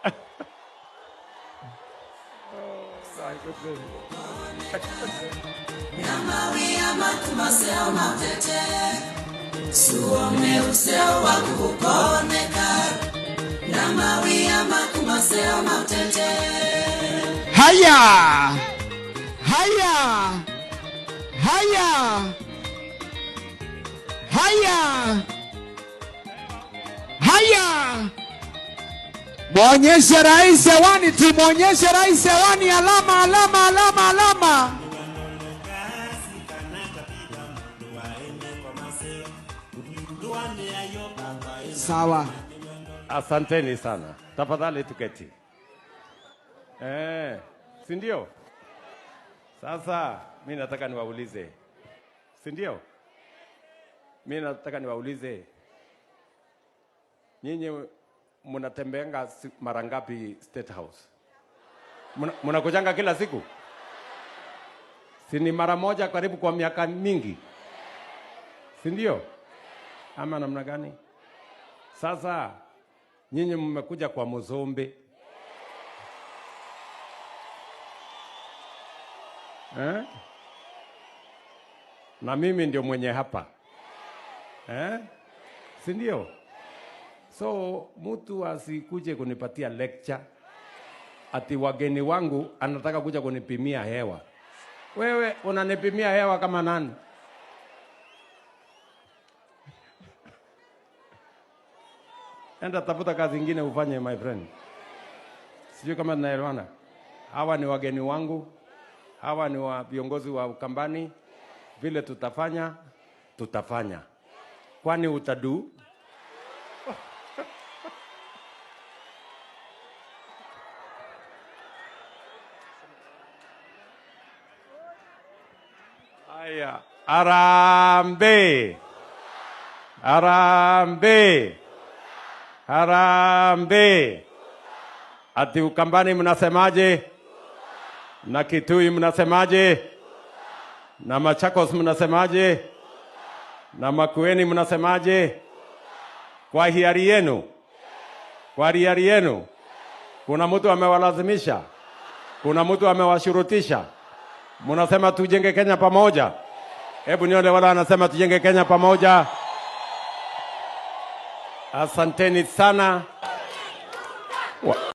Oh, my goodness. Namawia makumaseo matete suome useo wakukoneka namawia makumaseo matete. Haya, haya, haya, haya, haya! Mwonyeshe rais hewani, tumwonyeshe rais hewani, alama, alama, alama, alama. Sawa. Asanteni sana. Tafadhali tuketi. Eh, si ndio? Sasa mi nataka niwaulize, si ndio? Mi nataka niwaulize, nyinyi mnatembeanga mara ngapi State House? Mnakujanga kila siku? Si ni mara moja karibu kwa miaka mingi, si ndio? Ama namna gani? Sasa nyinyi mmekuja kwa Muzumbi, eh? Na mimi ndio mwenye hapa, eh? Si ndio? So mtu asikuje kunipatia lecture ati wageni wangu anataka kuja kunipimia hewa. Wewe unanipimia hewa kama nani? Enda tafuta kazi ingine ufanye, my friend. Sijui kama tunaelewana. Hawa ni wageni wangu, hawa ni wa viongozi wa Ukambani. Vile tutafanya, tutafanya. Kwani utadu? Haya, harambee, harambee, harambee. Ati Ukambani mnasemaje? Na Kitui mnasemaje? Na Machakos mnasemaje? Na Makueni mnasemaje? Kwa hiari yenu, kwa hiari yenu, kuna mtu amewalazimisha? Kuna mtu amewashurutisha? Mnasema tujenge Kenya pamoja? Hebu nione wala anasema tujenge Kenya pamoja. Asanteni sana.